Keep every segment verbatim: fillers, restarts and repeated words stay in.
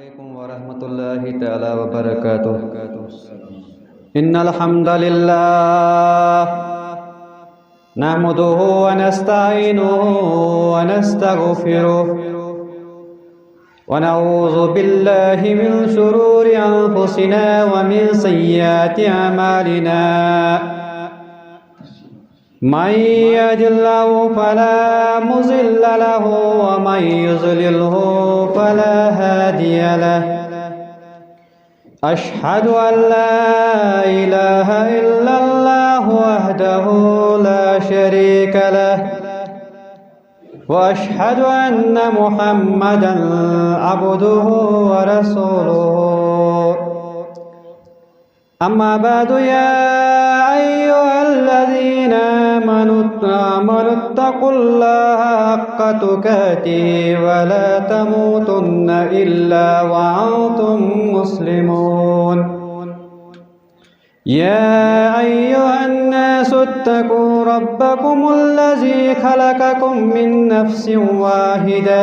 عليكم ورحمة الله تعالى وبركاته. إن الحمد لله نحمده ونستعينه ونستغفره، ونعوذ بالله من شرور أنفسنا ومن سيئات أعمالنا. من يهد الله فلا مضل له، ومن يضلله فلا هادي له. أشهد أن لا إله إلا الله وحده لا شريك له، وأشهد أن محمدا عبده ورسوله. أما بعد، يا أيها الذين آمنوا، آمنوا اتقوا الله حق تقاته ولا تموتن إلا وأنتم مسلمون. يا أيها الناس اتقوا ربكم الذي خلقكم من نفس واحدة،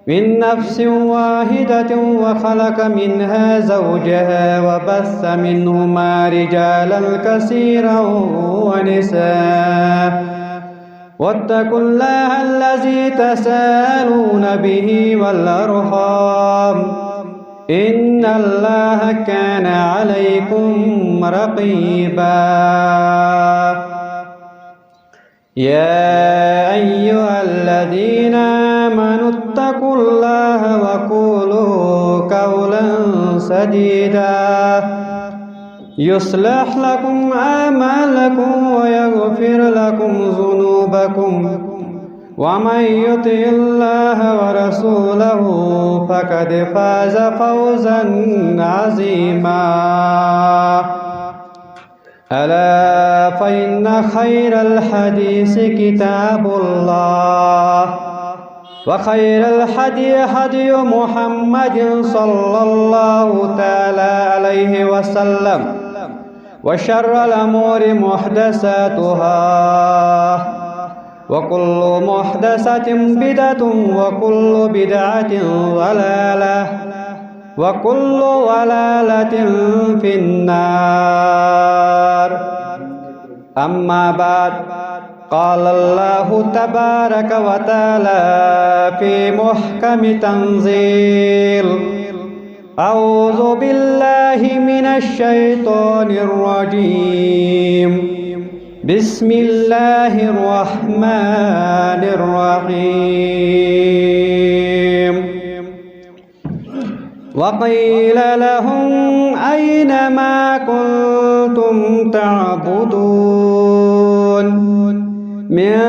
من نفس واحدة وخلق منها زوجها وبث منهما رجالا كثيرا ونساء، واتقوا الله الذي تساءلون به والأرحام، إن الله كان عليكم رقيبا. يا أيها الذين آمنوا اتقوا الله وقولوا قولا سديدا، يصلح لكم أعمالكم ويغفر لكم ذنوبكم، ومن يطع الله ورسوله فقد فاز فوزا عظيما. ألا فإن خير الحديث كتاب الله، وخير الهدي هدي محمد صلى الله تعالى عليه وسلم، وشر الأمور محدثاتها، وكل محدثة بدعة، وكل بدعة ضلالة، وكل ضلالة في النار. أما بعد، قال الله تبارك وتعالى في محكم تنزيل: أعوذ بالله من الشيطان الرجيم. بسم الله الرحمن الرحيم. وقيل لهم أين ما كنتم تعبدون من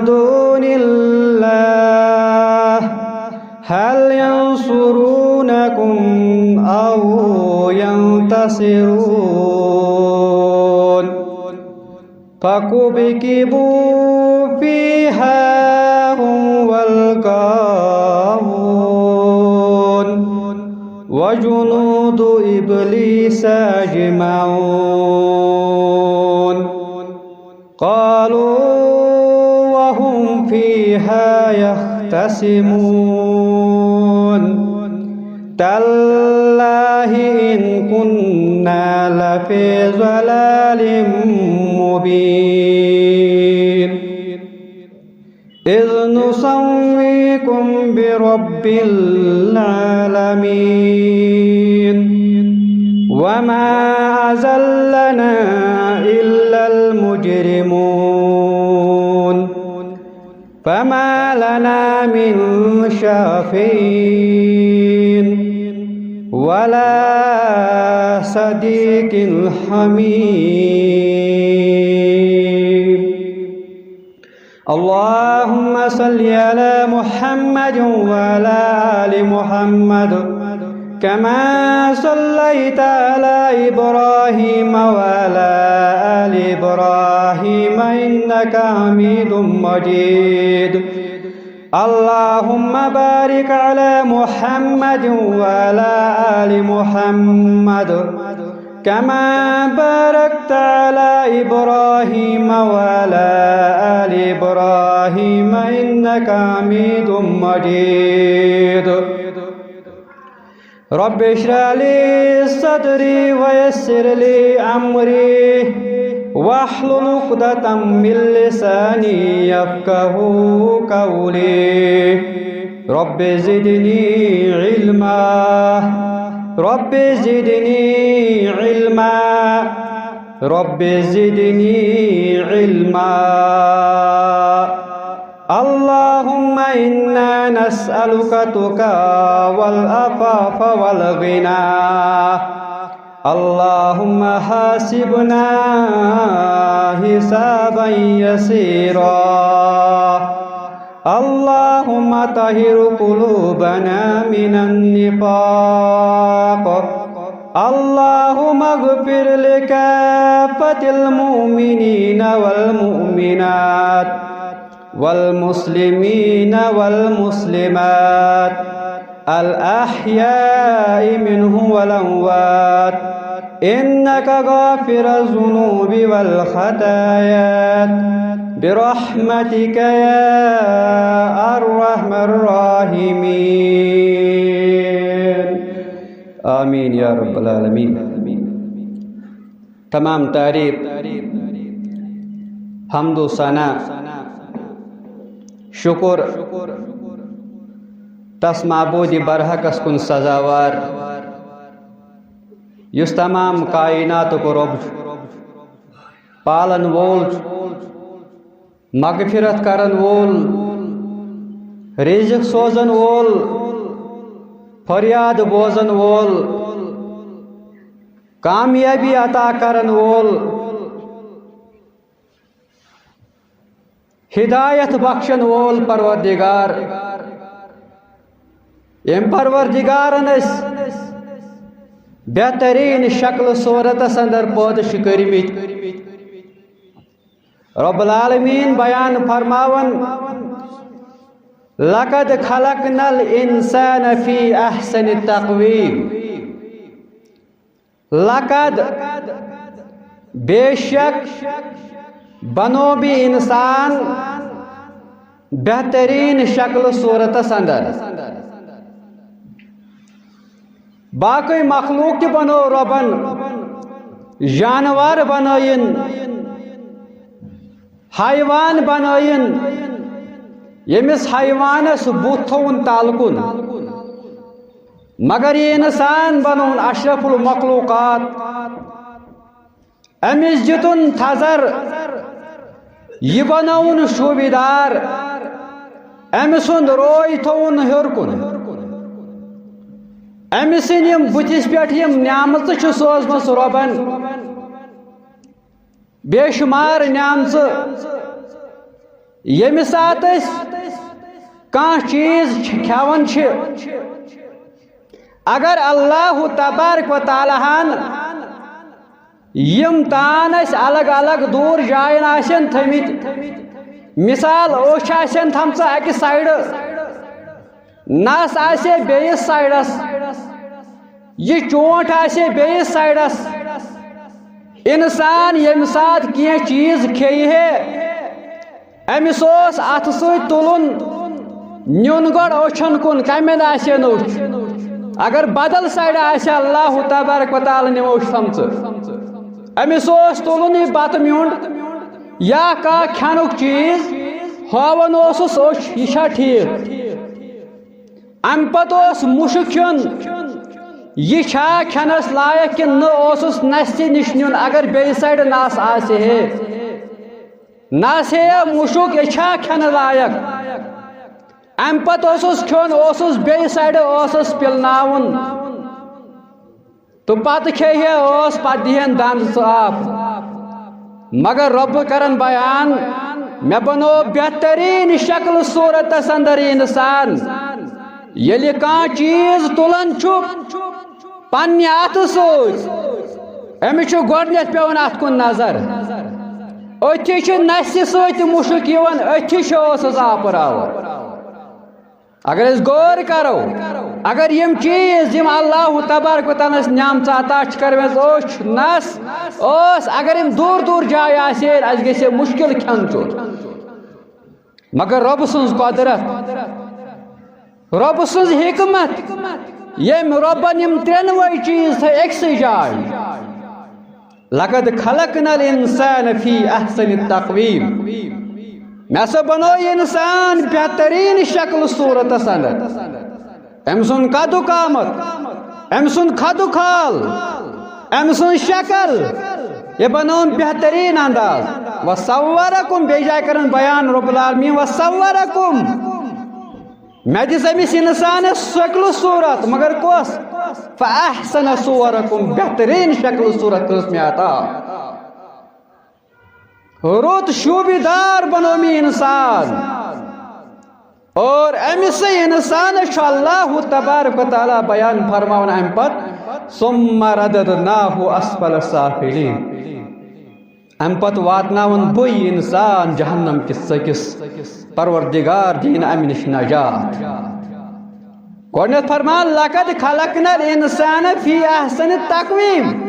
دون الله، هل ينصرونكم أو ينتصرون؟ فكبكبوا فيها هم والغاوون وجنود إبليس أجمعون. قالوا وهم فيها يختصمون: تالله إن كنا لفي ضلال مبين. إذ نسويكم برب العالمين. وما أضلنا إلا المجرمون. فما لنا من شافعين ولا صديق حميم. اللهم صل على محمد وعلى آل محمد كما صليت على إبراهيم وعلى آل إبراهيم إنك حميد مجيد. اللهم بارك على محمد وعلى آل محمد كما باركت على إبراهيم وعلى آل إبراهيم إنك حميد مجيد. رب اشرح لي صدري ويسر لي أمري واحلل عقدة من لساني يفقهوا قولي. رب زدني علما. رب زدني علما. رب زدني علما. اللهم إنا نسألك التقى والعفاف والغنى. اللهم حاسبنا حسابا يسيرا. اللهم طهر قلوبنا من النفاق. اللهم اغفر لكافة المؤمنين والمؤمنات والمسلمين والمسلمات الأحياء منهم والأموات إنك غافر الذنوب والخطايا برحمتك يا أرحم الراحمين. آمين يا رب العالمين. تمام تعریف، حمد و ثنا، شکر تس معبود برحقس کن سزاوار، یُس تمام کائناتُک رب چھُ، پالن وول چھُ، مغفرت کرن وول، رزق سوزن وول، فریاد بوزن وول، کامیابی عطا کرن وول، ہدایت بخشن وول پروردگار۔ یم پروردگارن أسۍ بہترین شکل صورتس اندر پٲدٕ چھِ کٔرمٕتۍ۔ رب العالمین بیان فرماون، لقد خلقنا الانسان فی احسن تقویم۔ لقد، بے شک، بنو بی انسان بہترین شکل صورتس اندر۔ باقی مخلوق تہِ بنو رۄبن، جانور بنٲیِن، حیوان بنٲیِن، ییٚمِس حیوانس بُتھ تھوٚوُن تل کُن، مگر یہِ انسان بنووُن اشرف المخلوقات۔ أمِس دیُتُن تھزر، یہِ بنووُن شوٗبِدار، أمۍ سُنٛد روے تھووُن ہیوٚر کُن۔ أمۍ سٕنٛدۍ یِم بُتھِس پٮ۪ٹھ یِم نعمژٕ چھِ سوزمژٕ رۄبن، بے شُمار نعمژٕ، ییٚمہِ ساتہٕ أسۍ کانٛہہ چیٖز کھٮ۪وان چھِ، اگر اللہ تبارک و تعالیٰ ہن یِم تان اَسہِ الگ الگ دوٗر جاین آسن تھٲمٕتۍ، مثال، أچھ آسن تھمژٕ اَکہِ سایڈٕ، نَس آسہِ بیٚیِس سایڈس، یہِ چونٛٹھ آسہِ بیٚیِس سایڈس۔ انسان ییٚمہِ ساتہٕ کینٛہہ چیٖز کھیٚیہِ ہے، أمِس اوس اَتھٕ سۭتۍ تُلُن، نیُن گۄڈٕ أچھن کُن، کَمہِ اَندٕ آسہِ ہے نہٕ أچھ؟ اگر بدل سایڈٕ آسہِ ہے اللہ تبارک و تعالیٰ نِمو أچھ تھمژٕ، أمِس اوس تُلُن یہِ بَتہٕ میوٚنٛڈ یا کانٛہہ کھٮ۪نُک چیٖز، ہاوان اوسُس أچھ، یہِ چھا ٹھیٖک؟ اَمہِ پتہٕ اوس مُشُک کھیوٚن، یہِ چھا کھٮ۪نَس لایق کِنہٕ نہٕ، اوسُس نَسہِ نِش نیُن، اگر بیٚیہِ سایڈٕ نَس آسہِ ہے۔ نَس ہے مُشُک، یہِ چھا کھٮ۪نہٕ لایق؟ اَمہِ پتہٕ اوسُس کھیوٚن، اوسُس بیٚیہِ سایڈٕ اوسُس پِلناوُن۔ تہٕ پتہٕ کھیٚیہِ ہے ٲس، پتہٕ دِیہِ ہن دنٛد ژاپ۔ مگر رۄبہٕ کرن بیان، مےٚ بنوو بہتریٖن شکل صورتس اندر یہِ انسان۔ ییٚلہِ کانٛہہ چیٖز تُلان چھُ پننہِ اتھٕ سۭتۍ، أمِس چھُ گۄڈٕنٮ۪تھ پٮ۪وان اتھ کُن نظر۔ أتھی چھُ نسہِ سۭتۍ مُشُک یِوان، أتھی چھُ ٲسس آپراوان۔ اگر أسۍ غور کرو، اگر یِم چیٖز، یِم اللہ تبارک و تعالیٰ ہس نعمژٕ عطا چھِ کرمٕژ، أچھ، نس، ٲس، اگر یِم دوٗر دوٗر جایہِ آسہِ ہے، اَسہِ گژھِ ہے مُشکِل کھٮ۪ن چیوٚن۔ مگر رۄبہٕ سٕنٛز قۄدرت، رۄبہٕ سٕنٛز حکمت، ییٚمۍ رۄبن یِم ترٛٮ۪نوَے چیٖز تھٲے أکسٕے جایہِ۔ لقد خلقنا الانسان فی احسن تقویم۔ مےٚ ہسا بنوو یہِ انسان بہتریٖن شکل صورتس اندر۔ أمۍ سُنٛد قدُک آمت، أمۍ سُنٛد خدُک حال، أمۍ سٕنٛز شکل، یہِ بنووُن بہتریٖن انداز۔ وصورکم، بیٚیہِ جایہِ کرن بیان رب العالمین، وصورکم، مےٚ دِژ أمِس انسانس شکل صورت، مگر کۄس؟ فاحسن صورکم، بہتریٖن شکل صورت کٔرٕس مےٚ عطا۔ رُت شوٗبہِ دار بنوو مےٚ انسان۔ اور أمِسٕے انسانس چھُ اللہ تبارک و تعالیٰ بیان فرماوان امہِ پتہٕ، ثم رددناه اسفل سافلین۔ امہِ پتہٕ واتناوان بٕے انسان جہنم کِس ژٔکِس۔ پروردگار دِیِن امہِ نِش نجات۔ گۄڈٕنیتھ فرمان، لقد خلقنا الانسان فی احسن تقویم۔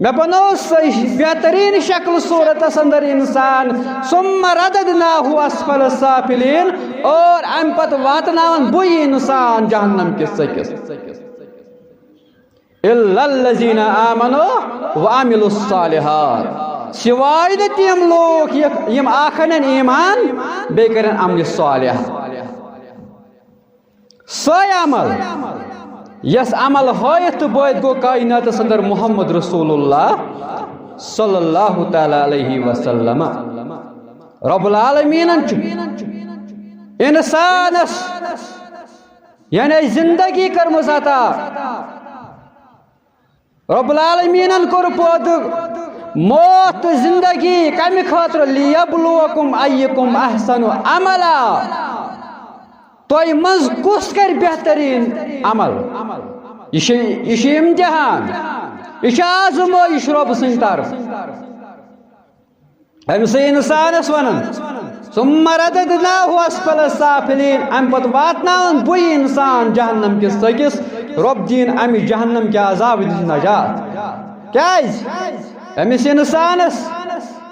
مےٚ بنوو سُہ بہتریٖن شکل صورتس اندر انسان، ثم رددناه اسفل سافلین، اور امہِ پتہٕ واتناوان بٕے انسان جہنم کِس ژٔکِس۔ الا الذین آمنوا وعملوا الصالحات، سوائے نہٕ تِم لوٗکھ یہِ-، یِم اکھ انن ایمان بیٚیہِ کرن عملِ صالح۔ سۄے عمل، یس عمل ہٲیِتھ تہٕ بٲیِتھ گوٚو کائناتس اندر محمد رسول اللہ صلی اللہ تعالیٰ علیہ وسلم۔ رب العالمینن چھُ انسانس یعنی زندگی کٔرمٕژ عطا۔ رب العالمینن کوٚر پٲدٕ موت تہٕ زندگی کمہِ خٲطرٕ؟ لیبلوکم ایکم احسن عملا، تۄہہِ منٛز کُس کرِ بہتریٖن عمل۔ یہِ چھُ، یہِ چھُ امتحان، یہِ چھُ آزمٲیش رۄب سٕنٛدِ طرفہٕ۔ أمۍ سٕے انسانس ونان، ثم رددناه اسفل سافلین، امہِ پتہٕ واتناوان بٕے انسان جہنم کِس ژٔکِس، رۄب دِیِن امہِ جہنم کہِ عذابہٕ نِش نجات۔ کیازِ؟ أمِس انسانس،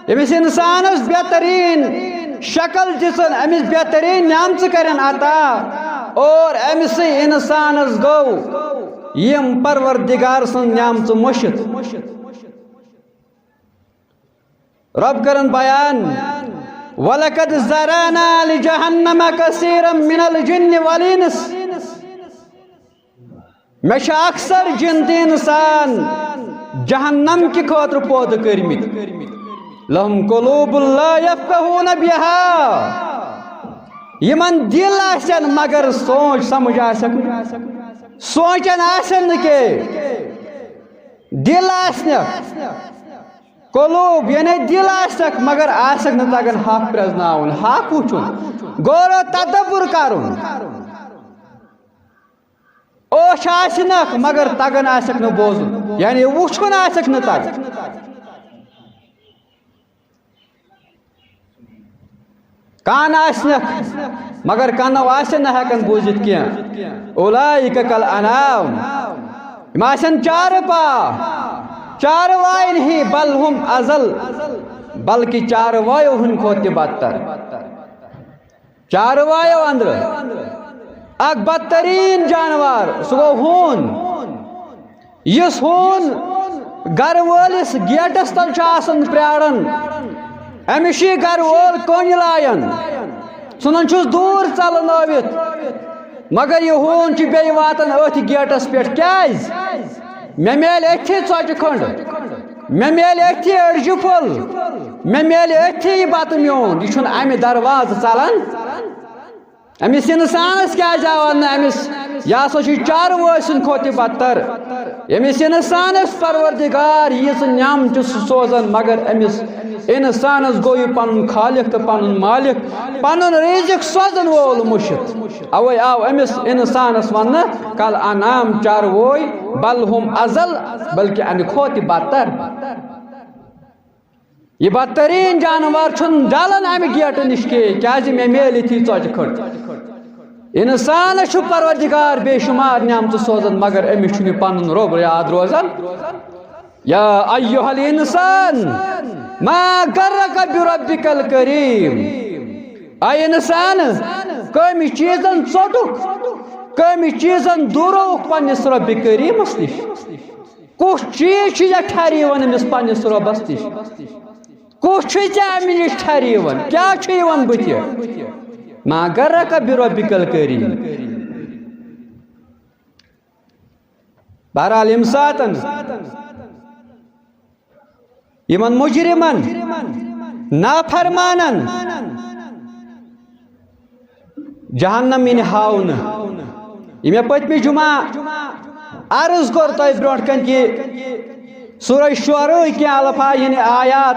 أمِس انسانس بہتریٖن شکل دِژن، أمِس بہتریٖن نعمژٕ کرن عطا، اور أمۍ سٕے انسانس گوٚو یِم پروردگار سٕنٛز نعمژٕ مٔشِتھ۔ رب کرن بیان، وَلَقَدْ ذَرَأْنَا لِجَهَنَّمَ كَثِيرًا مِنَ الْجِنِّ وَالْإِنْسِ۔ مےٚ چھِ اکثر جِن تہٕ اِنسان جہنم کہِ خٲطرٕ پٲدٕ کٔرمٕتۍ۔ لَهُمْ قُلُوبٌ لَا يَفْقَهُونَ بِهَا۔ یِمن دِل آسن مگر سونچ سمجھ آسٮ۪کھ نہٕ، سونچن آسن نہٕ کینٛہہ۔ دِل آسنَکھ، قلوب یعنی دِل آسنَکھ، مگر آسنَکھ نہٕ تَگان حق پرٛزناوُن، حق وٕچھُن، غور و تدبر کَرُن۔ اوٚچھ آسنَکھ، مگر تَگان آسنَکھ نہٕ بوزُن، یعنی وٕچھُن آسنَکھ نہٕ تَگان۔ کان آسنَکھ، مگر کَنو آسن نہٕ ہٮ۪کان بوٗزِتھ کینٛہہ۔ اولئک کالانعام، یِم آسن چارٕ پا، چارٕ واین ہی، بل ہم اضل، بلکہِ چارٕ وایو ہٕنٛدِ کھۄتہٕ تہِ بدتر۔ چارٕ وایو اندرٕ اکھ بدترین جانوار، سُہ گوٚو ہوٗن۔ یُس ہوٗن گرٕ وٲلِس گیٹس تل چھُ آسان پراران، أمِس چھُ یہِ گرٕ وول کٔنۍ لایان، ژھٕنان چھُس دوٗر ژلنٲوِتھ، مگر یہِ ہوٗن چھُ بیٚیہِ واتان أتھۍ گیٹس پٮ۪ٹھ۔ کیازِ؟ مےٚ میلہِ أتھی ژۄچہِ کھنٛڈ، مےٚ میلہِ أتھی أڈجہِ پھوٚل، مےٚ میلہِ أتھی یہِ بتہٕ میون۔ یہِ چھُنہٕ امہِ دروازٕ ژلان۔ أمِس اِنسانَس کیٛازِ آو نہٕ أمِس؟ یہِ ہسا چھُ چاروٲے سٕنٛدِ کھۄتہٕ تہِ بدتر۔ ییٚمِس اِنسانَس پروردگار ییٖژٕ نعمت چھُ سُہ سوزان، مگر أمِس اِنسانَس گوٚو یہِ پَنُن خالق تہٕ پَنُن مالک، پَنُن رِزِق سوزَن وول مٔشِتھ۔ اَوَے آو أمِس اِنسانَس وَننہٕ، "کالانعام"، چاروٲے، "بل ہم اضل"، بلکہِ اَمہِ کھۄتہٕ تہِ بدتر۔ یہِ بدترین جانور چھُنہٕ ڈلان امہِ گیٹہٕ نِش کینٛہہ، کیازِ مےٚ میلہِ تھی ژۄچہِ کھٔٹ۔ انسانس چھُ پروردگار بے شمار نعمتہٕ سوزان، مگر أمِس چھُنہٕ پنُن رۄب یاد روزان۔ یا ایھا الانسان ما غرک بربک الکریم۔ اے انسان، کٔمۍ چیٖزن ژوٚٹُکھ؟ کمہِ چیٖزن دوٗروُکھ پننِس رۄبِ کریٖمس نِش؟ کُس چیٖز چھُ ژےٚ ٹھرِ یِوان أمِس پننِس رۄبس نِش؟ کُس چھُے ژےٚ امہِ نِش ٹھرِ یِوان؟ کیٛاہ چھُ یِوان بٕتھِ؟ ما غرک بربک الکریم۔ بہرحال، ییٚمہِ ساتن یِمن مجرمن، نافرمانن جہنم یِنہِ ہاونہٕ، یہِ مےٚ پٔتمہِ جمعہ عرض کوٚر تۄہہِ برونٛٹھ کنہِ کہِ سورہ شعراہٕکۍ کینٛہہ الفاظ، یعنی آیات،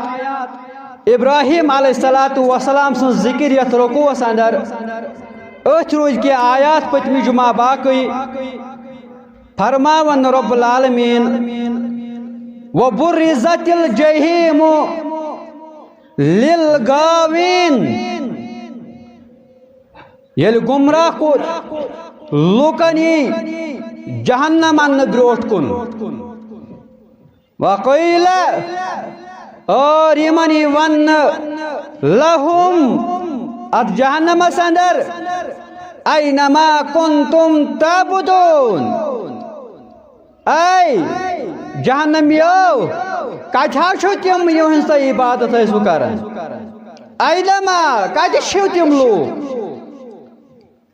ابراہیم علیہ الصلوۃ والسلام سٕنٛز ذکر یتھ رکوعس اندر، أتھۍ روٗدۍ کینٛہہ آیات پٔتمہِ جمعہ باقٕے۔ فرماون رب العالمین، وبرزت الجحیم للغاوین، ییٚلہِ گمراہ کوٚر لوٗکن یی جہنم اننہٕ برونٛٹھ کُن، وقیل، اور یِمن یی وننہٕ، لہم، اتھ جہنمس اندر، اینما کنتم تعبدون، اے جہنمیو، کتہِ حظ چھِو تِم، یِہٕنٛز تُہۍ عبادت ٲسِو کران؟ اینما، کتہِ چھِو تِم لوٗکھ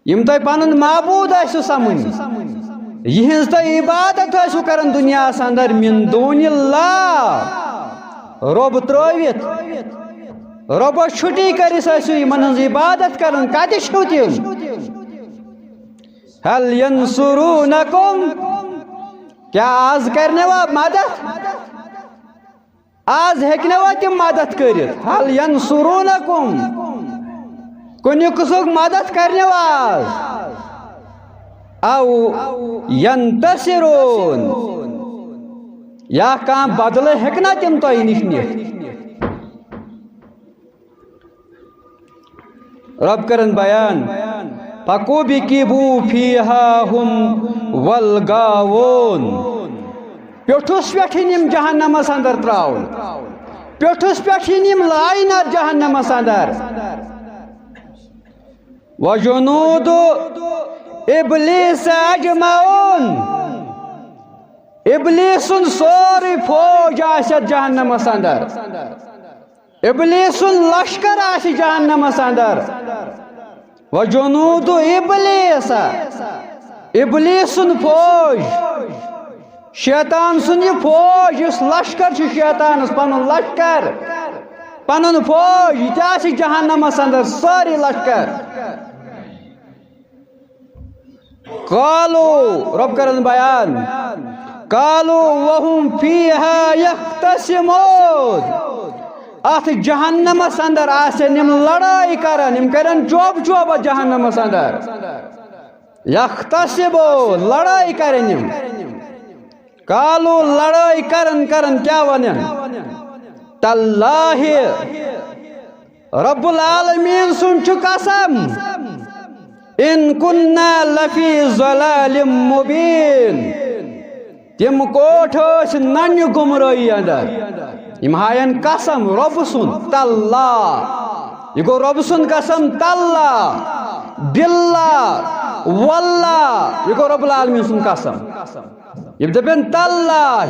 یِم تۄہہِ پنُن معبوٗد ٲسِو سمجھان، یِہٕنٛز تُہۍ عبادت ٲسِو کران دُنیاہس اندر، من دون اللہ، رۄب ترٲوِتھ، رۄبس چھُٹی کٔرِتھ ٲسِو یِمن ہٕنٛز عبادت کران، کتہِ چھِو تِم؟ هل ينصرونكم، کیٛاہ آز کرنوا مدد؟ آز ہیٚکنوا تِم مدد کٔرِتھ؟ هل ينصرونكم، کُنہِ قٕسمُک مدد کرنوا آز؟ او ينتصرون، یا کانٛہہ بدلہٕ ہیٚکنا تِم تۄہہِ نِش نِتھ؟ رب کرن بیان، فکبکبوا فیہا ہم والغاوون۔ پیوٚٹھُس پٮ۪ٹھ یِن یِم جہنمس اندر تراونہٕ، پیوٚٹھُس پٮ۪ٹھ یِن یِم لاینہٕ جہنمس اندر۔ وجنود ابلیس اجمعون، ابلیس سُنٛد سورُے فوج آسہِ اتھ جہنمس اندر۔ ابلیس سُنٛد لشکر آسہِ جہنمس اندر۔ وجنود ابلیس، ابلیس سُنٛد فوج، شیطان سُنٛد یہِ فوج، یُس لشکر چھُ شیطانس، پنُن لشکر، پنُن فوج، یہِ تہِ آسہِ جہنمس اندر، سٲری لشکر۔ قالوا، رب کرن بیان، قالوا وهم فیہا یختصمون۔ اتھ جہنمس اندر آسن یِم لڑٲے کران، یِم کرن چوب چوب اتھ جہنمس اندر۔ یختصمون، لڑٲے کرن یِم۔ قالوا، لڑٲے کرن کرن کیٛاہ ونن؟ تاللہ، رب العالمین سُنٛد چھُ قسم، ان کنا لفی ضلال مبین، تِم کوٹھ ٲسۍ ننہِ گمرٲہی اندر۔ یِم ہاین قسم رۄب سُنٛد، تاللہ، یہِ گوٚو رۄب سُنٛد قسم، تاللہ، باللہ، واللہ، یہِ گوٚو رب العالمین سُنٛد قسم۔ یِم دَپن، تاللہ،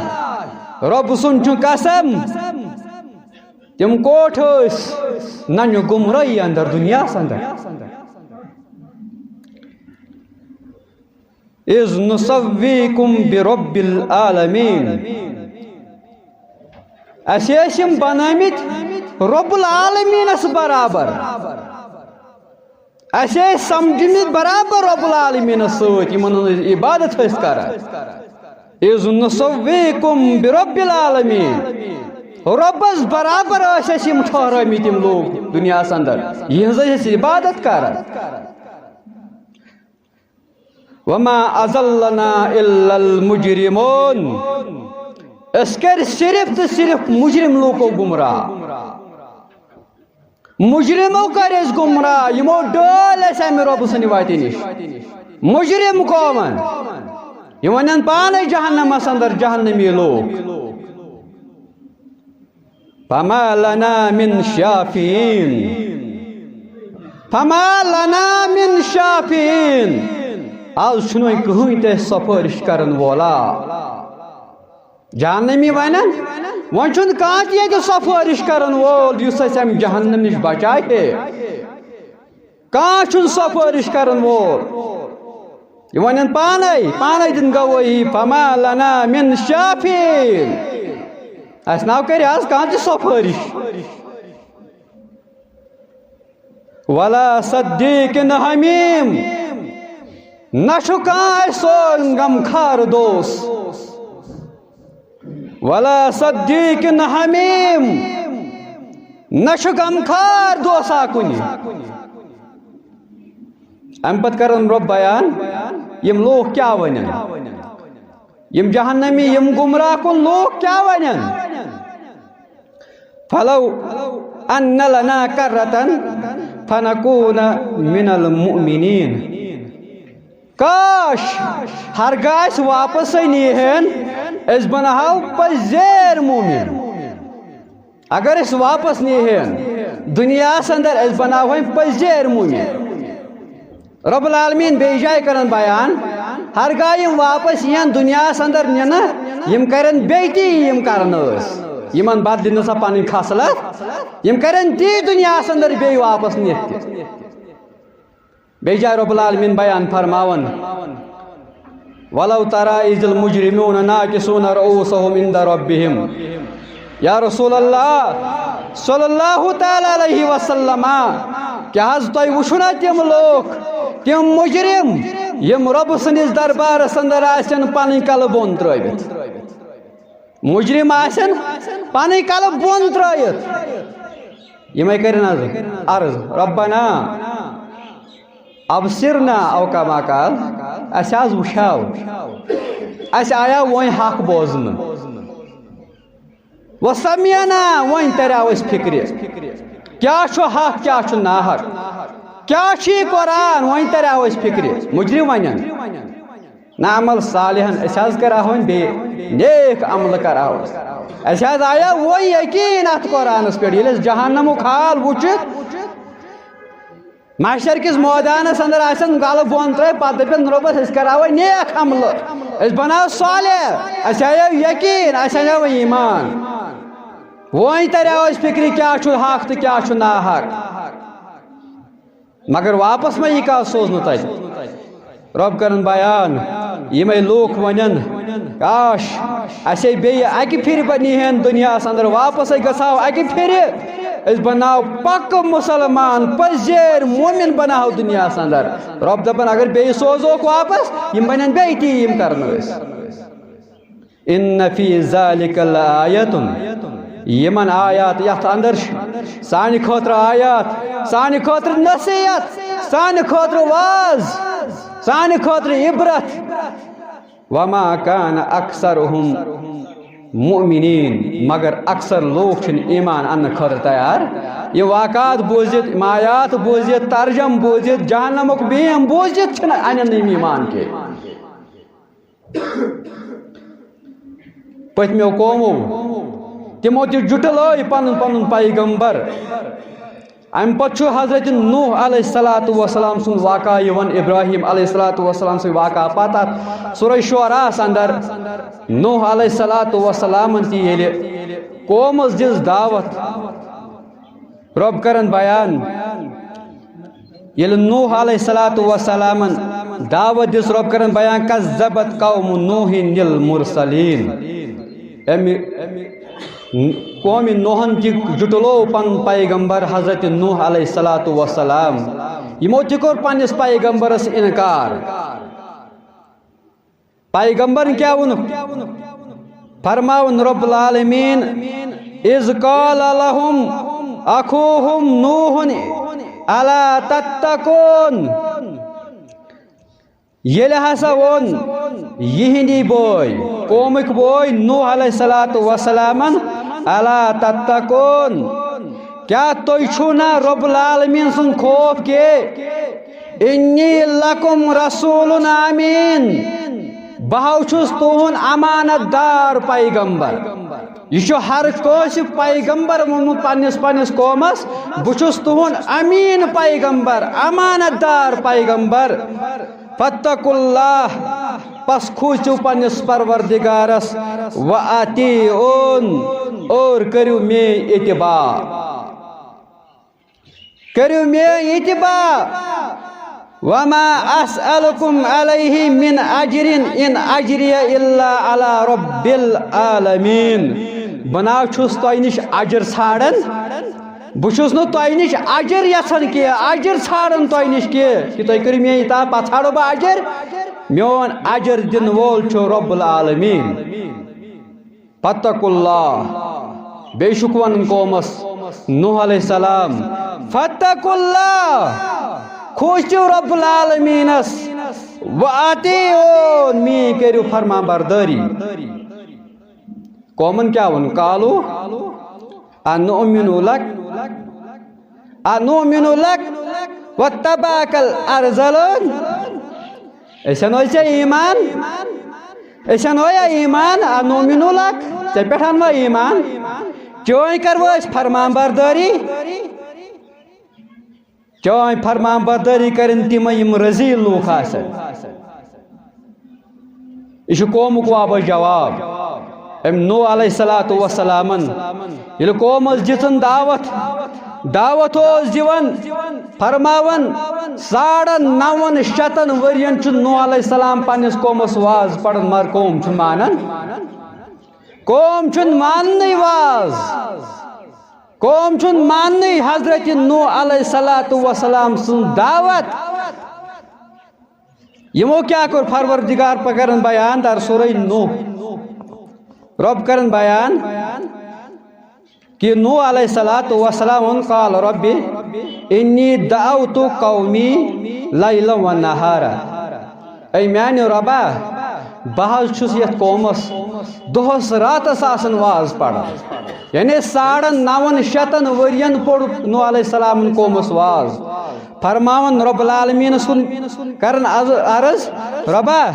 رۄب سُنٛد چھُ قسم، تِم کوٹھ ٲسۍ ننہِ گمرٲہی اندر، دُنیاہس اندر۔ اذ نسویکم برب العالمین۔ اسہِ ٲسۍ یِم بنٲومٕتۍ رب العالمینس برابر۔ اسہِ ٲسۍ سمجھمٕتۍ برابر رب العالمینس سۭتۍ، یِمن ہٕنٛز عبادت ٲسۍ کران۔ اذ نسویکم برب العالمین، رۄبس برابر ٲسۍ اسہِ یِم ٹھہرٲومٕتۍ یِم لوٗکھ دُنیاہس اندر، یِہنٛز ٲسۍ أسۍ عبادت کران۔ وما اضلنا الا المجرمون، أسۍ کٔرۍ صرف تہٕ صرف مجرم لوٗکو گمراہ۔ مجرمو کٔرۍ أسۍ گمراہ، یِمو ڈٲلۍ أسۍ امہِ رۄبہٕ سٕنٛدِ وتہِ نِش۔ مجرم قومن، یِم ونن پانے جہنمس اندر جہنمی لوٗکھ۔ فما لنا من شافعین۔ فما لنا من شافعین۔ از چھُنہٕ وۄنۍ کٕہٕنۍ تہِ اَسہِ سفٲرِش کرن وولا۔ جہنمی ونن، وۄنۍ چھُنہٕ کانٛہہ تہِ ییٚتہِ سفٲرِش کرن وول یُس اَسہِ اَمہِ جہنم نِش بچایہِ۔ کانٛہہ چھُنہٕ سفٲرِش کرن وول۔ یہِ ونن پانے، پانے دِن گوٲہی، فما لنا من شافعین۔ اَسہِ ناو کرِ از کانٛہہ تہِ سفٲرِش۔ ولا صدیق حمیم، نہ چھُ کانٛہہ اَسہِ سون غمخار دوست۔ ولا صدیق حمیم، نہ چھُ غمخار دوسا کُنہِ۔ اَمہِ پتہٕ کرن رۄب بیان، یِم لوٗکھ کیٛاہ ونن، یِم جہنمی، یِم گمراہ کُن لوٗکھ کیٛاہ ونن۔ فلو ان لنا کرة فنکون من المؤمنین۔ کاش، ہرگاہ اَسہِ واپس نیہن، أسۍ بناوہو پزیر مومن۔ اگر أسۍ واپس نیہن دنیاہس اندر، أسۍ بناوہن پزیر مومن۔ رب العالمین بیٚیہِ جایہِ کرن بیان، ہرگاہ یِم واپس یِن دنیاہس اندر نِنہٕ، یِم کرن بیٚیہِ تی یِم کرن ٲسۍ۔ یِمن بدلہِ نہٕ سۄ پنٕنۍ خصلت، یِم کرن تی دنیاہس اندر بیٚیہِ واپس نِتھ تہِ۔ بیٚیہِ جایہِ رب العالمین بیان فرماوان، ولو ترى اذ المجرمون ناكسون رؤوسهم عند ربهم۔ یا رسول اللہ صلی اللہ تعالیٰ علیہ وسلم، کیٛاہ حظ تۄہہِ وٕچھو نا تِم لوٗکھ، تِم مجرم، یِم رۄب سٕنٛدِس دربارس اندر آسن پنٕنۍ کلہٕ بۄن ترٲوِتھ؟ مجرم آسن پنٕنۍ کلہٕ بۄن ترٲوِتھ۔ یِمے کرن حظ عرض، ربنا ابصرنا، او کما قال، اَسہِ حظ وٕچھاو، اَسہِ آیاو وۄنۍ حق بوزنہٕ۔ وسمعنا، وۄنۍ تریاو اَسہِ فکرِ، کیٛاہ چھُ حق، کیٛاہ چھُ ناحق، کیٛاہ چھُ یہِ قرآن، وۄنۍ تریاو اَسہِ فکرِ۔ مجرم ونن، نعمل صالحا، أسۍ حظ کرہون بیٚیہِ نیک عملہٕ کرہون۔ اَسہِ حظ آیاو وۄنۍ یقین اَتھ قرآنس پٮ۪ٹھ، ییٚلہِ اَسہِ جہنمُک حال وٕچھِ، محشر کِس مٲدانس اندر آسن گلہٕ بۄن ترٲوِتھ، پتہٕ دپن، رۄبس، أسۍ کرہاوے نیک عملہٕ، أسۍ بناو صالح، اَسہِ آیاو یقین، اَسہِ آیاو ایمان۔ وۄنۍ تریاو اَسہِ فکرِ کیٛاہ چھُ حق تہٕ کیٛاہ چھُ ناحق۔ مگر واپس ما یی کانٛہہ سوزنہٕ تتہِ؟ رۄب کرن بیان، یِمے لوٗکھ ونن، کاش، اسے بیٚیہِ اکہِ پھرِ بنی ہن دُنیاہس اندر، واپس گژھو اکہِ پھرِ، أسۍ بناو پکہٕ مسلمان، پزیر مومن بناو دُنیاہس اندر۔ رۄب دپن، اگر بیٚیہِ سوزوکھ واپس، یِم بنن بیٚیہِ تی، یِم کرن أسۍ۔ ان فی ذالک لآیۃ، یِمن آیات، یتھ اندر چھِ سانہِ خٲطرٕ آیات، سانہِ خٲطرٕ نصیحت، سانہِ خٲطرٕ واز، سانہِ خٲطرٕ عبرت۔ وما کان اکثرہم مؤمنین، مگر اکثر لوٗکھ چھِنہٕ ایمان اننہٕ خٲطرٕ تیار۔ یہِ واقعات بوٗزِتھ، یِم آیات بوٗزِتھ، ترجم بوٗزِتھ، جہنمُک بیم بوٗزِتھ چھِنہٕ انان یِم ایمان کینٛہہ۔ پٔتمیو قومو، تِمو تہِ جُٹلٲے پنُن پنُن پیغمبر۔ امہِ پتہٕ چھُ حضرت نوح علیہ الصلوۃ والسلام سُنٛد واقعہ یِوان، ابراہیم علیہ الصلوۃ والسلام سٕنٛدِ واقعہ پتہٕ۔ اتھ سورہ شعراہس اندر نوح علیہ الصلوۃ والسلامن تہِ ییٚلہِ قومس دِژ دعوت، رۄب کرن بیان، ییٚلہِ نوح علیہ الصلوۃ والسلامن دعوت دِژ، رۄب کرن بیان، کذبت قوم نوح المرسلین۔ امہِ قومِ نوحن تہِ جُٹلو پنُن پیغمبر حضرت نوح علیہ الصلوۃ والسلام۔ یِمو تہِ کوٚر پننِس پیغمبرس انکار۔ پیغمبرن کیٛاہ ووٚنُکھ؟ فرماوُن رب العالمین، اذ قال لهم اخوهم نوح الا تتقون۔ ییٚلہِ ہسا ووٚن یِہِنٛدی بٲے، قومٕکۍ بٲے نوح علیہ الصلوۃ والسلامن، الا تتقون، کیٛاہ تُہۍ چھِو نا رب العالمین سُنٛد خوف کینٛہہ؟ انی لکم رسول امین، بہٕ ہو چھُس تُہُنٛد امانت دار پیغمبر۔ یہِ چھُ ہر کٲنٛسہِ پیغمبر ووٚنمُت پننِس پننِس قومس، بہٕ چھُس تُہُنٛد امین پیغمبر، امانت دار پیغمبر۔ فاتقوا اللہ، پس کھوژِو پننِس پروردگارس، و اطیعون، اور کٔرِو میٲنۍ اتباع۔ کٔرِو میٲنۍ اتباع۔ وما اسألکم علیہ من اجر، ان اجری الا علی رب العالمین۔ بہٕ نہ حظ چھُس تۄہہِ نِش اجر ژھانڈان، بہٕ چھُس نہٕ تۄہہِ نِش اجر یژھان کینٛہہ، اجر ژھانڈان تۄہہِ نِش کینٛہہ، کہِ تُہۍ کٔرِو میٲنۍ اطاعت، پتہٕ ژھانڈو بہٕ اجر۔ میون اجر دِنہٕ وول چھُ رب العالمین۔ فاتقوا اللہ۔ بیٚیہِ چھُکھ وَنان قومَس، نوح علیہ السلام، فاتقوا اللہ، کھوژِو رب العالمینس، و اطیعون، میٲنۍ کٔرِو فرمان بردٲری۔ قومن کیٛاہ ووٚن؟ قالوا انؤمن لک، انؤمن لک واتبعک الارذلون۔ أسۍ اَنوے ژےٚ ایمان؟ أسۍ اَنویا ایمان؟ انؤمن لک، ژےٚ پٮ۪ٹھ اَنوا ایمان؟ چٲنۍ کروا أسۍ فرمان بردٲری؟ چٲنۍ فرمان بردٲری کرن تِمے یِم رذیل لوٗکھ آسن۔ یہِ چھُ قومُک واپس جواب۔ أمۍ نوح علیہ الصلوۃ والسلامن ییٚلہِ قومس دِژٕن دعوت، دعوت اوس دِوان، فرماوان، ساڑن نون شتن ؤرین چھُ نوح علیہ السلام پننِس قومس واز پران، مگر قوم چھُنہٕ مانان۔ قوم چھُنہٕ ماننٕے واز۔ قوم چھُنہٕ ماننٕے حضرت نوح علیہ الصلوۃ والسلام سٕنٛز دعوت۔ یِمو کیٛاہ کوٚر؟ پروردگار پاک کرن بیان در سورہ نوح۔ رب کرن بیان کہ نوح علیہ الصلوۃ والسلام ووٚن، قال رب انی دعوت قومی لیلا و نہارا۔ اے میانہِ رۄبا، بہٕ حظ چھُس یتھ قومس دۄہس راتس آسان واز پران۔ یعنی ساڑن نون شتن ؤرین پوٚر نوح علیہ السلامن قومس واز۔ فرماوان رب العالمین سُنٛد کران از-، عرض، رۄبا،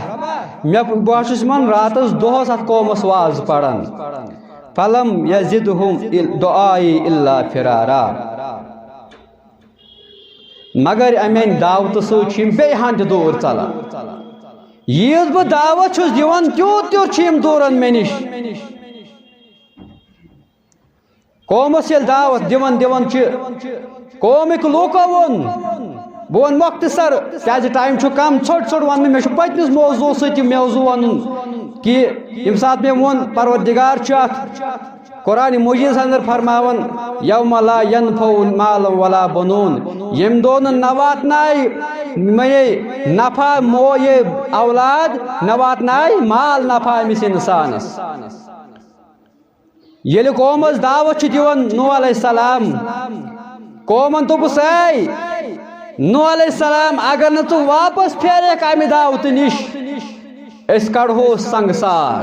مےٚ، بہٕ حظ چھُس یِمن راتس دۄہس اتھ قومس واز پران۔ فلم یزدہم دعائی الا فرارا۔ مگر اَمہِ دعوتہٕ سۭتۍ چھِ یِم بیٚیہِ ہَن تہِ دوٗر ژَلان۔ ییٖژ بہٕ دعوت چھُس دِوان، تیوٗت تیوٗت چھِ یِم دوٗران مےٚ نِش۔ قومَس ییٚلہِ دعوت دِوان دِوان چھِ، قومٕکۍ لوٗکو ووٚن، بہٕ وَنہٕ مۄختصر، کیٛازِ ٹایم چھُ کَم، ژھوٚٹ ژھوٚٹ وَنہٕ، مےٚ چھُ پٔتمِس موضوع سۭتۍ یہِ موضوع وَنُن کہِ ییٚمہِ ساتہٕ مےٚ ووٚن، پروردگار چھُ اَتھ قرآن مجیدس اندر فرماوان، یوم لا ینفع مال ولا بنون، ییٚمہِ دۄہ نہٕ نہ واتنایہِ مے نفع مو یہ اولاد، نہ واتنایہِ مال نفع أمِس انسانس۔ ییٚلہِ قومس دعوت چھُ دِوان نوح علیہ السلام، قومن دوٚپُس، اے نوح علیہ السلام، اگر نہٕ ژٕ واپس پھیرکھ امہِ دعوتہٕ نِش، أسۍ کڑہو سنگسار۔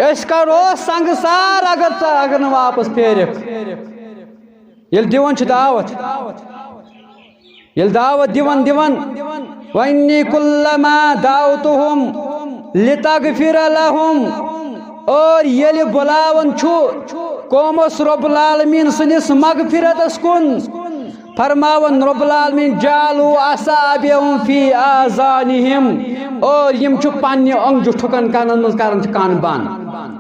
أسۍ کرو سنگسار اگر ژٕ، اگر نہٕ واپس پھیرکھ۔ ییٚلہِ دِوان چھِ دعوت، ییٚلہِ دعوت دِوان دِوان، وَإِنِّي كُلَّمَا دَعَوْتُهُمْ لِتَغْفِرَ لَهُمْ، اور ییٚلہِ بُلاوان چھُ قومس رب العالمین سٕنٛدِس مغفرتس کُن، فرماوان رب العالمین، جعلوا اصابعهم في آذانهم، اور یِم چھِ پننہِ اونٛگجہِ ٹھُکن کنن منٛز، کران چھِ کن بنٛد۔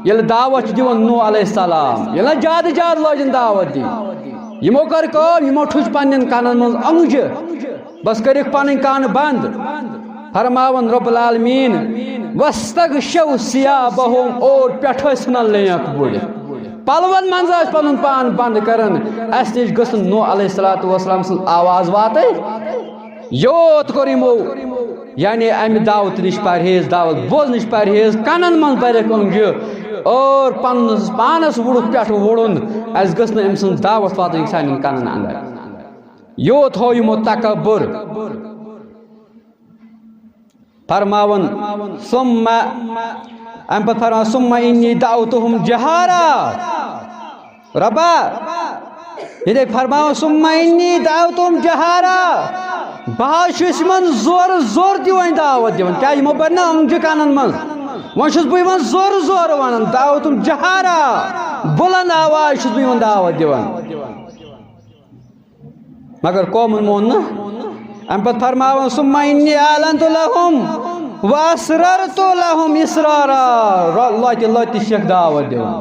ییٚلہِ دعوت چھِ دِوان نوح علیہ السلام، ییٚلہِ نہ زیادٕ زیادٕ لٲجِن دعوت دِنۍ، یِمو کٔر کٲم، یِمو ٹھُچ پننٮ۪ن کنن منٛز اونٛگجہِ، بس کٔرِکھ پنٕنۍ کن بنٛد۔ فرماوان رب العالمین، واستغشوا ثيابهم، اور پٮ۪ٹھٕ ٲسۍ ژھٕنان لینٛکھ بوٗرِتھ۔ پلون منٛز ٲسۍ پنُن پان بنٛد کران۔ اسہِ نِش گٔژھ نہٕ نوح علیہ الصلوۃ والسلام سٕنٛز آواز واتٕنۍ۔ یوت کوٚر یِمو، یعنی امہِ دعوت نِش پرہیز، دعوت بوزنٕچ پرہیز، کنن منٛز برکھ اونٛگجہِ اور پننس پانس وُڑُکھ پٮ۪ٹھ وُڑُن۔ اسہِ گٔژھ نہٕ أمۍ سٕنٛز دعوت واتٕنۍ سانٮ۪ن کنن اندر۔ یوت ہوو یِمو تکبر۔ فرماوان، ثم، امہِ پتہٕ فرماوان، ثم انی دعوتهم جہارا۔ ربا، ییٚلہِ فرماوان، ثم انی دعوتهم جہارا، بہٕ حظ چھُس یِمن زورٕ زور تہِ وۄنۍ دعوت دِوان۔ کیٛاہ یِمو بَرِ نہ اونٛگجہِ کنن منٛز؟ وۄنۍ چھُس بہٕ یِمن زورٕ زورٕ ونان، دعوتهم جہارا، بُلند آواز چھُس بہٕ یِمن دعوت دِوان۔ مگر قومن مون نہٕ امہِ پتہٕ فرماوان، "ثم انی اعلنت لهم واسررت لهم اسرارا۔" رو-، لۄتہِ لۄتہِ چھِ شیخ دعوت دِوان،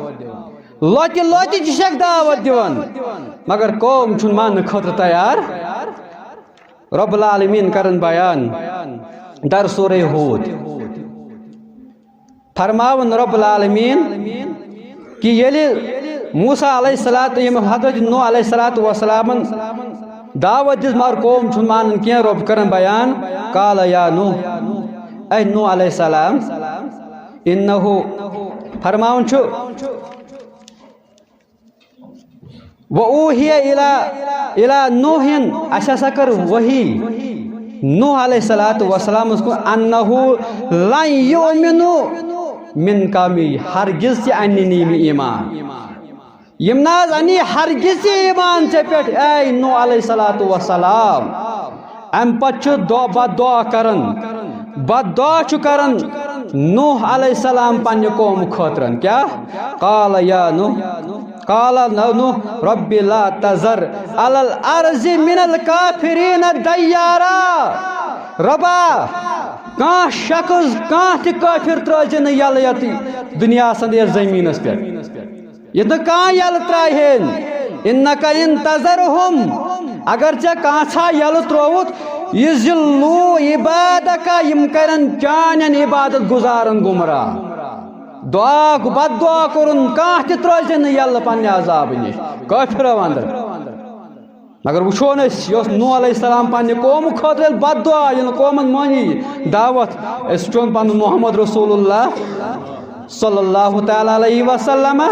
لۄتہِ لۄتہِ چھِ شیخ دعوت دِوان، مگر قوم چھُنہٕ ماننہٕ خٲطرٕ تیار۔ رب العالمین کرن بیان در سورہ ہود۔ فرماوُن رب العالمین کہ ییٚلہِ موسیٰ علیہ الصلوۃ، ییٚمہِ حضرت نوح علیہ الصلوۃ والسلامن دعوت دِژ، مگر قوم چھُنہٕ مانان کینٛہہ، رب کرن بیان، قال یا نوح، اے نوح علیہ السلام، انہ، فرماوُن چھُ، و اوحی الی، الی نوح، اسہِ ہسا کٔر وحی نوح علیہ الصلوۃ والسلامس کُن، انہ لن یؤمنوا من قومک، ہرگز تہِ انہِ نہٕ یِم ایمان، یِم نہ حظ انہِ ہرگز تہِ ایمان ژےٚ پٮ۪ٹھ، اے نوح علیہ الصلوۃ والسلام۔ امہِ پتہٕ چھُ دعا، بد دعا کران، بد دعا چھُ کران نوح علیہ السلام پننہِ قومہٕ خٲطرٕ۔ کیٛاہ؟ قال یا نوح، قال نوح رب لا تذر علی الارض من الکافرین دیارا۔ ربا، کانٛہہ شخص، کانٛہہ تہِ کٲفِر ترٲوزِ نہٕ یَلہٕ یَتھ دُنیاہَس اندر، یَتھ زٔمیٖنَس پٮ۪ٹھ۔ یہِ نہٕ کانٛہہ یَلہٕ ترٛاوِ ہن۔ انک ان تذرہم، اگر ژےٚ کانٛژھا یَلہٕ ترٛووُتھ، یضلوا عبادک، یِم کَرن چانٮ۪ن عبادت گُزارن گمراہ۔ دعا، بد دعا کوٚرُن، کانٛہہ تہِ ترٛٲوزِ نہٕ یَلہٕ پننہِ عذابہٕ نِش، کٲفِرو اندر۔ مگر وٕچھو نہٕ أسۍ، یہِ اوس نوح علیہ السلام پننہِ قومہٕ خٲطرٕ ییٚلہِ بد دعا، ییٚلہِ نہٕ قومن مٲنی دعوت، أسۍ وٕچھون پنُن محمد رسول اللہ صلی اللہ تعالیٰ علیہ وسلم،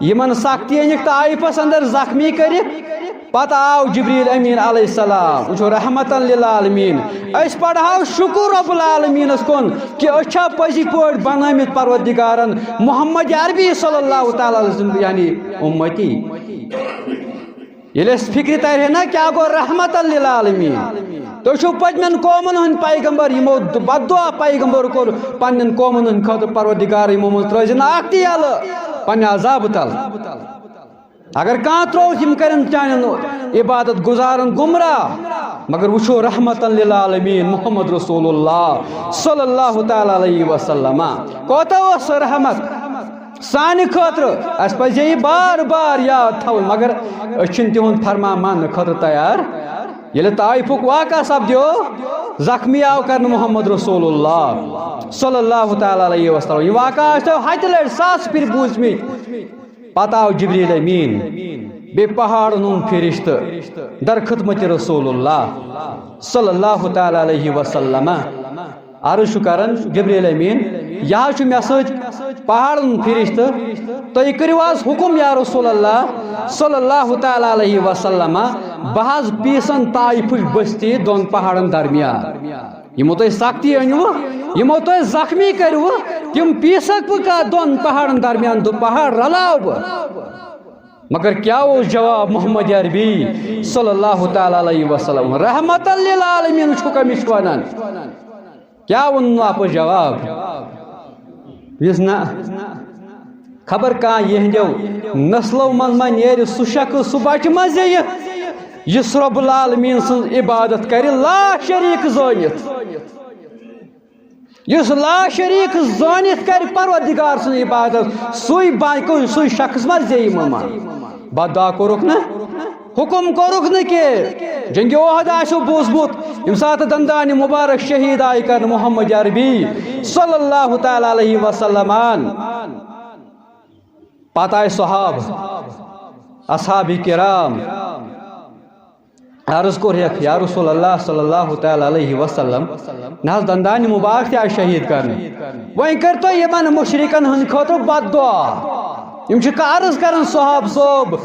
یِمن سختی أنِکھ طائفس اندر زخمی کٔرِکھ۔ پتہٕ آو جبریل امین علیہ السلام، وٕچھو، رحمتاً للعالمین۔ أسۍ پڑھاو شکر رب العالمینس کُن کہ أسۍ چھا پٔزی پٲٹھۍ بنٲمٕتۍ پروردگارن محمد عربی صلی اللہ تعالیٰ علیہ وسلم، یعنی امتی۔ ییٚلہِ اَسہِ فِکرِ تَرِ ہے نا، کیٛاہ گوٚو رحمتاً للعالمین؟ تُہۍ چھِو پٔتمٮ۪ن قومَن ہٕنٛدۍ پیغمبر، یِمو د-، بددعا پیغمبر کوٚر پننٮ۪ن قومَن ہٕنٛدۍ خٲطرٕ، پروردگار، یِمو منٛز ترٛٲوزِ نہٕ اکھ تہِ یَلہٕ پننہِ عذابہٕ تل۔ اگر کانٛہہ ترٛووُکھ، یِم کَرن چانٮ۪ن عبادت گُزارن گمراہ۔ مگر وٕچھو رحمتاً للعالمین محمد رسول اللہ صلی اللہ تعالیٰ علیہ وسلم، کوتاہ اوس سُہ رحمت۔ سانہِ خٲطرٕ اَسہِ پَزِ یہِ بار بار یاد تھاوُن، مگر أسۍ چھِنہٕ تِہُنٛد فرمان ماننہٕ خٲطرٕ تیار۔ ییٚلہِ طائفُک واقعہ سپدیو، زخمی آو کرنہٕ محمد رسول اللہ صلی اللہ تعالیٰ علیہ وسلم۔ یہِ واقعہ ٲسۍ تو ہتہِ لٹہِ، ساس پھِرِ بوٗزمٕتۍ۔ پتہٕ آو جبریل امین، بیٚیہِ پہاڑن ہُنٛد فرشتہٕ، در خدمت رسول اللہ صلی اللہ تعالیٰ علیہ وسلم۔ عرض چھُ کران جبریل امین، یہِ حظ چھُ مےٚ سۭتۍ پہاڑن فرشتہٕ، تُہۍ کٔرِو حظ حکم یا رسول اللہ صلی اللہ تعالیٰ علیہ وسلم، بہٕ حظ پیسن طائفٕچ بستی دۄن پہاڑن درمیان۔ یِمو تۄہہِ سختی أنِوٕ، یِمو تۄہہِ زخمی کٔرِوٕ، تِم پیسکھ بہٕ کا دۄن پہاڑن درمیان، دُ پہاڑ رلاو بہٕ۔ مگر کیٛاہ اوس جواب محمد عربی صلی اللہ تعالیٰ علیہ وسلم، رحمتاً للعالمین چھُکھ أمِس وَنان؟ کیٛاہ ووٚنُن اَپُز جواب؟ یُس نہ خبر کانٛہہ یِہنٛدیو نسلو منٛز ما نیرِ سُہ شخص، سُہ بچہِ ما زیٚیہِ، یُس رب العالمین سٕنٛز عبادت کرِ لا شریٖک زٲنِتھ۔ یُس لا شریٖک زٲنِتھ کرِ پروردگار سٕنٛز عبادت، سُے با-، سُے شخص ما زیٚیہِ یِمو منٛز؟ بددعا کوٚرُکھ نہ، حکم کوٚرُکھ نہٕ کینٛہہ۔ جنگِ احد آسیو بوٗزمُت، ییٚمہِ ساتہٕ دندانِ مبارک شہید آیہِ کرنہٕ محمد عربی صلی اللہ تعالیٰ علیہ وسلم۔ پتہٕ آیہِ صحابہٕ، اصحاب کرام، عرض کوٚر ہیکھ، یا رسول اللہ صلی اللہ تعالیٰ علیہ وسلم، نہ حظ دندانِ مبارک تہِ آیہِ شہید کرنہٕ، وۄنۍ کٔرۍ تو یِمن مشرکن ہٕنٛدِ خٲطرٕ بددعا۔ یِم چھِ عرض کران صحابہٕ صٲب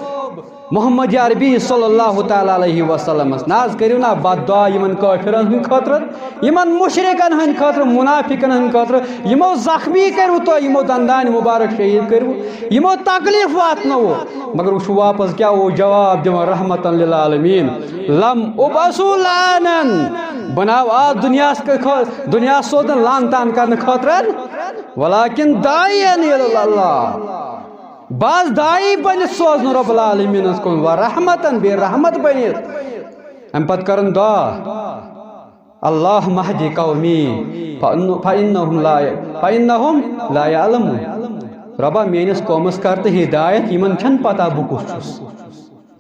محمد عربی صلی اللہ تعالیٰ علیہ وسلمس، نہ حظ کٔرِو نہ بددعا یِمن کٲفرن ہٕنٛدِ خٲطرٕ، یِمن مشرکن ہٕنٛدِ خٲطرٕ، منافقن ہٕنٛدِ خٲطرٕ، یِمو زخمی کٔرِو تُہۍ، یِمو دندانِ مبارک شہید کٔرِو، یِمو تکلیف واتنوو۔ مگر وٕچھو واپس کیٛاہ اوس جواب دِوان رحمتاً للعالمین، لم ابعث لعناً، بہٕ نہ آس دُنیاہس کہِ خٲ-، دُنیاہس سوزنہٕ لعنتان کرنہٕ خٲطرٕ، ولکن داعیاً الی اللہ، بہٕ آس داعی بٔنِتھ سوزنہٕ رب العالمینس کُن، و رحمتاً، بیٚیہِ رحمت بٔنِتھ۔ اَمہِ پتہٕ کَرُن دعا، اللہم اہد قومی فإن-، فإنہم لا، فإنہم لا یعلمون۔ رۄبا، میٲنِس قومس کر تہٕ ہدایت، یِمن چھنہٕ پتہ بہٕ کُس چھُس۔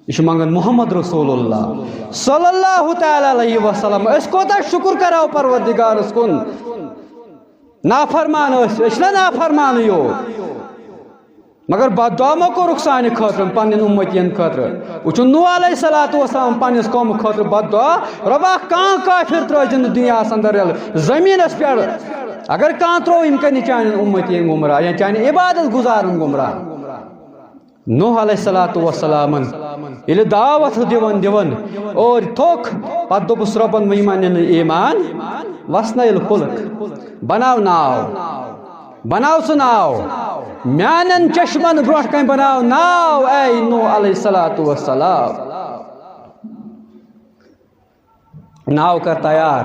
یہِ چھُ منٛگان محمد رسول اللہ صلی اللہ تعالیٰ علیہ وسلم۔ أسۍ کوتاہ شُکر کرو پروردگارس کُن۔ نافرمان ٲسۍ، أسۍ چھِنہ نافرمانٕے یوت؟ مگر بد دعا ما کوٚرُکھ سانہِ خٲطرٕ، پننٮ۪ن اُمتین خٲطرٕ؟ وٕچھُن، نوح علیہ الصلوۃ والسلام پننِس قومہٕ خٲطرٕ بد دعا، رۄبا، کانٛہہ کافر ترٲوزِ نہٕ دُنیاہس اندر یلہٕ زٔمیٖنس پٮ۪ٹھ۔ اگر کانٛہہ ترٛوو، یِم کرنہِ چانٮ۪ن اُمتین گمراہ یا چانہِ عبادت گُزارن گمراہ۔ نوح علیہ الصلوۃ والسلامن ییٚلہِ دعوت دِوان دِوان اور تھوٚک، پتہٕ دوٚپُس رۄبن، وۄنۍ یِمن نہٕ ایمان، وسنیل خلق، بناو ناو، بناو ژٕ ناو، میانٮ۪ن چشمن برونٛٹھ کنہِ بناو ناو، اے نوح علیہ الصلوۃ والسلام۔ ناو کر تیار۔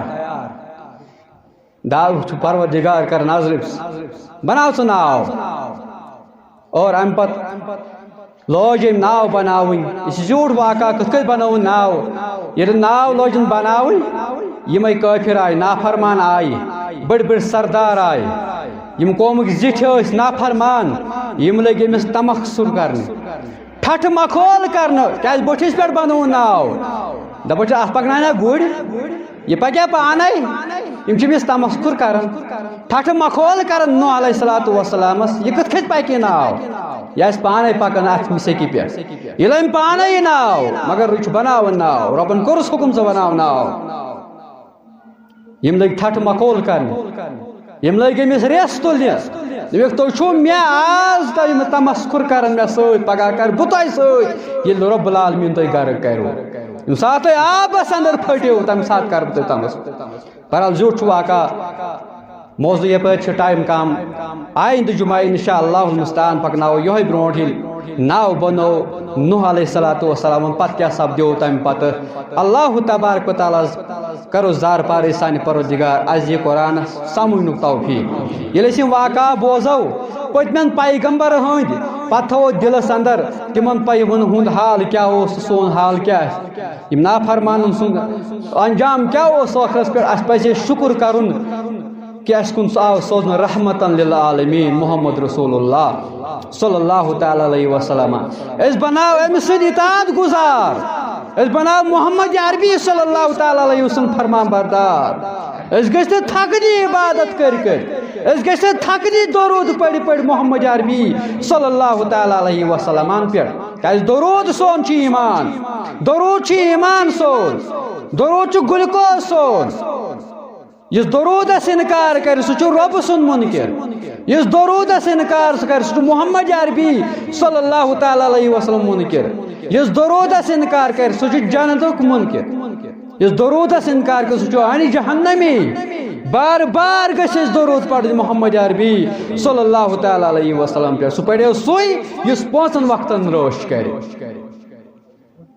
دعوت چھُ پروردگار کران حضرت، بناو ژٕ ناو۔ اور امہِ پتہٕ لوج أمۍ ناو بناوٕنۍ۔ یہِ چھُ زیوٗٹھ واقعہ، کِتھ کٔنۍ بنووُن ناو؟ ییٚلہِ ناو لوجُن بناوٕنۍ، یِمے کٲفر آیہِ، نافرمان آیہِ، بٔڑۍ بٔڑۍ سردار آیہِ، یِم قومٕکۍ زِٹھۍ ٲسۍ نافرمان، یِم لٔگۍ أمِس تمکھ سُر کرنہِ، ٹھٹھٕ مخول کرنہٕ، کیازِ بٔٹھِس پٮ۪ٹھ بنووُن ناو۔ دپان چھِ، اتھ پکناونہ گُرۍ؟ یہِ پکیا پانے؟ یِم چھِ أمِس تمسخر کران، ٹھٹھٕ مخول کران نوح علیہ الصلوۃ والسلامس، یہِ کِتھ کٔنۍ پکہِ ناو؟ یہِ آسہِ پانے پکان اتھ مسیٚکہِ پٮ۪ٹھ۔ ییٚلہِ أمۍ پانے یہِ ناو، مگر یہِ چھُ بناوان ناو، رۄبن کوٚرُس حُکم، ژٕ بناو ناو۔ یِم لٔگۍ ٹھٹھٕ مخول کرنہِ، یِم لٔگۍ أمِس ریس تُلنہِ۔ دوٚپُکھ، تُہۍ چھِو مےٚ آز تۄہہِ یِم تمسخر کران مےٚ سۭتۍ، پگاہ کرٕ بہٕ تۄہہِ سۭتۍ، ییٚلہِ رۄب العالمین تۄہہِ غرق کرِوٕ۔ ییٚمہِ ساتہٕ تُہۍ آبس اندر پھٔٹِو، تمہِ ساتہٕ کرٕ بہٕ تۄہہِ تمسخر۔ بہرحال، زیوٗٹھ چھُ واقعہ، موضوع یپٲرۍ چھُ ٹائم کم۔ آیندٕ جمعہ انشاءاللہ المستعان پکناوو یِہوٚے برونٛٹھ، ییٚلہِ ناو بنوو نوح علیہ الصلوۃ والسلامن، پتہٕ کیٛاہ سپدیو تمہِ پتہٕ۔ اللہ تبارک و تعالیٰ ہس کرو زارٕ پارٕے سانہِ پروردگار، اسہِ یہِ قرآن سمجھنُک توفیق۔ ییٚلہِ أسۍ یِم واقعہ بوزو پٔتمٮ۪ن پیغمبرن ہٕنٛدۍ، پتہٕ تھاوو دِلس اندر تِمن پے-، یِمن ہُنٛد حال کیٛاہ اوس تہٕ سون حال کیٛاہ آسہِ۔ یِم نافرمانن سُنٛد انجام کیٛاہ اوس ٲخرس پٮ۪ٹھ؟ اسہِ پزِ شُکر کرُن کہ اسہِ کُن آو سوزنہٕ رحمتن للعالمین محمد رسول اللہ صلی اللہ تعالیٰ علیہ وسلم۔ أسۍ بناو أمۍ سٕنٛدۍ اطاعت گزار، أسۍ بناو محمد عربی صلی اللہ تعالیٰ علیہ وسلم فرمان بردار۔ أسۍ گٔژھۍ نہٕ تھکنہِ عبادت کٔرۍ کٔرۍ، أسۍ گٔژھۍ نہٕ تھکنہِ درود پٔرۍ پٔرۍ محمد عربی صلی اللہ تعالیٰ علیہ وسلمن پٮ۪ٹھ۔ کیازِ درود سون چھُ ایمان، درود چھُ ایمان سون، درود چھُ گلوکوز سون۔ یُس درودس انکار کرِ، سُہ چھُ رۄب سُنٛد منکر۔ یُس درودس انکار سُہ کرِ، سُہ چھُ محمد عربی صلی اللہ تعالیٰ علیہ وسلم منکر۔ یُس درودس انکار کرِ، سُہ چھُ جنتُک منکر۔ یُس درودس انکار کرِ، سُہ چھُ آنِ جہنمی۔ بار بار گژھِ أسۍ درود پرُن محمد عربی صلی اللہ تعالیٰ علیہ وسلم پٮ۪ٹھ۔ سُہ پرِ سُے، یُس پانٛژن وقتن رٲچھ کرِ۔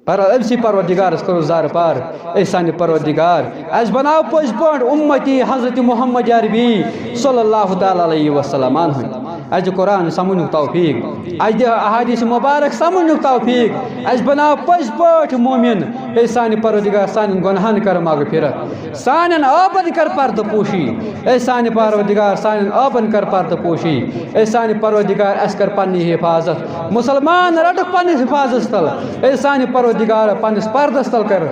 پر أمۍ سٕے پروردگارس کرو زارٕ پار، اے سانہِ پروردگار، اسہِ بناو پٔزۍ پٲٹھۍ اُمتی حضرت محمد عربی صلی اللہ تعالیٰ علیہ وسلم ہٕنٛدۍ۔ اسہِ دِ قرآن سمجھنُک توفیق، اسہِ دِ احادیث مبارک سمجھنُک توفیق، اسہِ بناو پٔزۍ پٲٹھۍ مومن۔ اے سانہِ پروردگار، سانٮ۪ن گۄنہن کر مغفرت، سانٮ۪ن عٲبن کر پردٕ پوشی۔ اے سانہِ پروردگار، سانٮ۪ن عٲبن کر پردٕ پوشی۔ اے سانہِ پروردگار، اسہِ کر پننہِ حفاظت، مسلمان رٹکھ پننِس حفاظتس تل۔ اے سانہِ پروردگار، پننِس پردس تل کر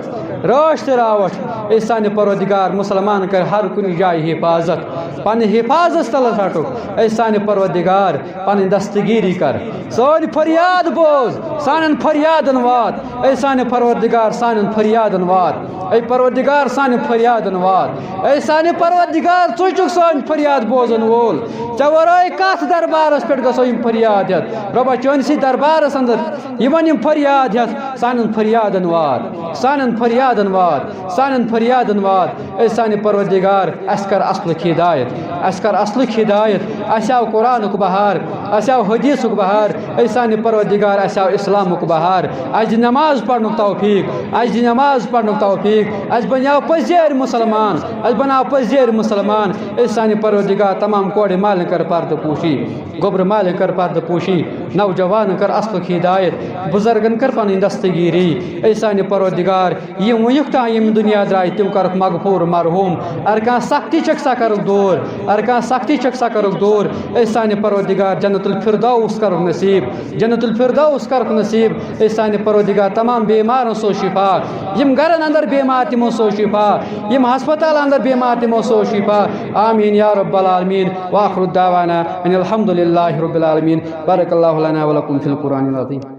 رٲچھ تہٕ راوٹھ۔ اے سانہِ پروردگار، مسلمان کر ہر کُنہِ جایہِ حفاظت، پننہِ حفاظتس تل رٹکھ۔ اے سانہِ پروردگار، پنٕنۍ دستگیری کر، سٲنۍ فریاد بوز، سانٮ۪ن فریادن وات۔ اے سانہِ پروردگار، سانٮ۪ن فریادن وات۔ اے پروردگار، سانٮ۪ن فریادن وات۔ اے سانہِ پروردگار، ژٕ چھُکھ سٲنۍ فریاد بوزن وول۔ ژےٚ ورٲے کتھ دربارس پٮ۪ٹھ گژھو یِم فریاد ہٮ۪تھ؟ رۄبا، چٲنسٕے دربارس اندر یِمن یِم فریاد ہٮ۪تھ، سانٮ۪ن فریادن وات، سانٮ۪ن فریادن وات، سانٮ۪ن فریادن وات۔ اے سانہِ پروردگار، اسہِ کر اصلٕچ ہدایت، اسہِ کر اصلٕچ ہدایت۔ اسہِ آو قرآنُک بہار، اسہِ آو حدیثُک بہار، اے سانہِ پروردگار، اسہِ آو اسلامُک بہار۔ اسہِ دِ نماز پرنُک توفیق، اسہِ دِ نماز پرنُک توفیق۔ اسہِ بناو پٔزۍ پٲٹھۍ مسلمان، اسہِ بناو پٔزۍ پٲٹھۍ مسلمان۔ اے سانہِ پروردگار، تمام کورِ مالٮ۪ن کر پردٕ پوشی، گوٚبرٕ مالٮ۪ن کر پردٕ پوشی، نوجوانن کر اصلُک ہدایت، بزرگن کر پنٕنۍ دستگیری۔ اے سانہِ پروردگار، یِم وٕنیُک تام یِم دُنیا درٛاے، تِم کَرُکھ مغفوٗر مرحوٗم۔ اگر کانٛہہ سختی چھکھ، سۄ کَرُکھ دوٗر۔ اگر کانٛہہ سختی چھکھ، سۄ کَرُکھ دوٗر۔ اے سانہِ پروردگار، جنت الفردوس کَرُکھ نصیٖب۔ جنت الفردوس کَرُکھ نصیٖب۔ اے سانہِ پروردگار، تمام بیمارن سوز شفا۔ یِم گرن اندر بیمار، تِمو سوز شفا۔ یِم ہسپتال اندر بیمار، تِمو سوز شفا۔ آمین یا رب العالمین۔ وآخر دعوانا ان الحمد للہ رب العالمین۔ بارک اللہ لنا ولکم فی القرآن العظیم۔